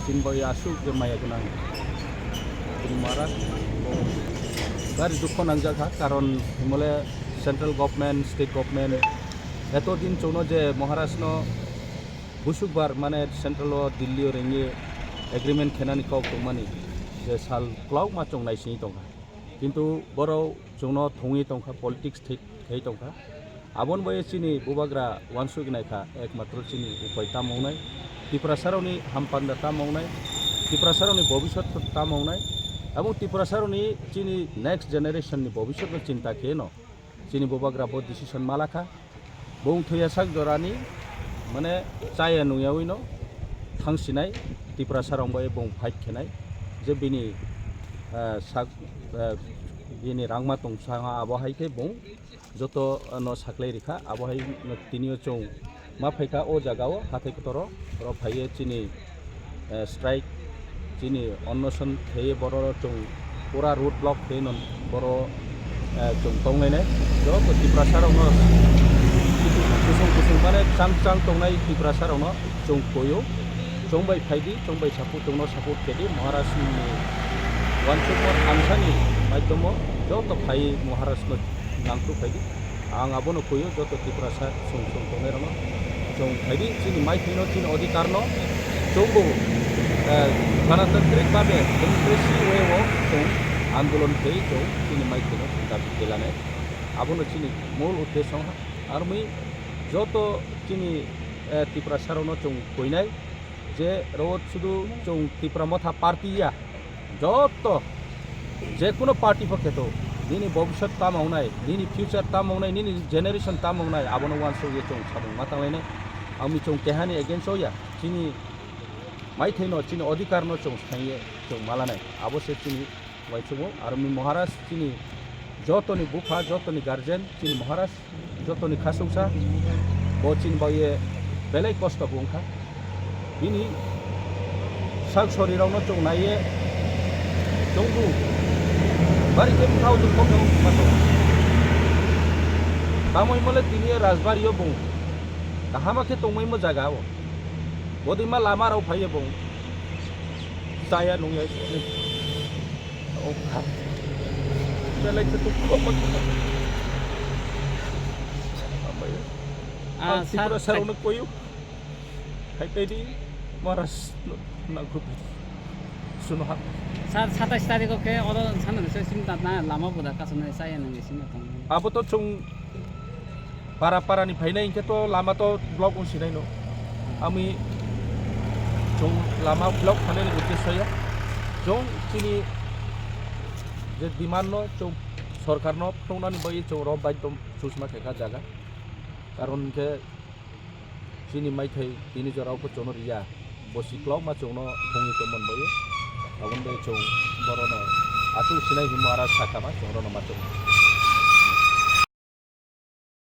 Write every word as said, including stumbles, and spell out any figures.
Tin bai asuk je maya gunang. Tin mara bari dukho nangjak ha, karon himole central government, state government eto din chwngno je Maharaj no busukbar mane central o Delhi o ringwi agreement khenani kok tongmani je sal kwlauma chwng naisingwi tongkha. Kintu borok chwngno thungwi tongkha, politics thik khai tongkha. Aboni bai chini bubagra uansuk naikha, ekmatro chini upai tamo wngnai, Tiprasarokni hampanda tamo wngnai, Tiprasarokni bobiswt tamo wngnai, abong Tiprasarokni chini next generation ni bobiswt no chinta kheno chini bubagra bo decision malakha. Bung thwiya sak jorani, mane, chaya nungyawi no thangsinai Tiprasarok bai bung fight khenai, je bini, eh, sak, eh, bini rangma tong sanga abo hai khe bung joto no saklai rikha, abo hai no tini o chwng ma phaikha o jaga o hathai kotoro oro phaiye chini eh, strike, chini onnoson khaiwi borok chwng pura road block khaiwi no borok, eh, chwng tonglainai. Joto Tiprasa rokno kusung kusung mane chang chang tongnai Tiprasa rokno chwng koyo, chwng bai phaidi, chwng bai support, chwngno support khaidi, Maharaj ni uansukma thansani maidromo joto phaiwi Maharaj no nangkuk phaidi. Ang abono kuyo joto Tiprasa song song tongnai rokno. Chwng phaidi chini maithai no chini odhikar no chwngbo, eh, ganatantrik babe democracy way o chwng andolon khai chwng chini maithai no chwng dabi khelanai. Abono chini mol uddesho ha. Armi joto chini, eh, Tiprasa rokno chwng kuinai. Je ro sudu chwng Tipra Motha party ya, joto je kuno party pho kheto, nini bobiswt tamo wngnai, nini future tamo wngnai, nini generation tamo wngnai, abono uansuk ye chwng samung ma tanglainai. Ami chwng kehani against o ya, chini maithai no, chini odhikar no chwng saiye chwng malanai, abo se chini uaisukmung. Aro mi Maharaj chini jotoni bupha, jotoni guardian, chini Maharaj jotoni khasuksa, bo chini baoye belai kosto bo wngkha. Bini sak sori rokno chwng naiye chwngbu bari khe bwkhao dukho khe wngma tongo. Tamoni mole tini rajbari o bung kahama khe tongmai mo jaga o. Bodima lama rok phaiye bung chaya nungya. Belai khe dukho. Ah, ang Tiprasa rokno koyo. Hai pedi Maharaj no nangkuk pedi. Suno ha. Sir, satais tarikh o khe oro sana se sim tatna lama buda kasana chaya nungya sim tatna. Abo to chwng para para ni phainai hinkhe to lama to block wng sinai no. Ami chwng lama block thani ni uddesho ya. Chwng chini je demand no chwng sorkar no phunuknani bagwi chwng oro baidhyo susma khaikha jaga. Karon hinkhe chini maithai tini jorao khe chwngno riya. Bo si kwlokma chwngno thungwi tongmani bagwi. Aboni bagwi chwng borokno achuk sinai hinwi Maharaj sakha ma chwng rokno ma chwng.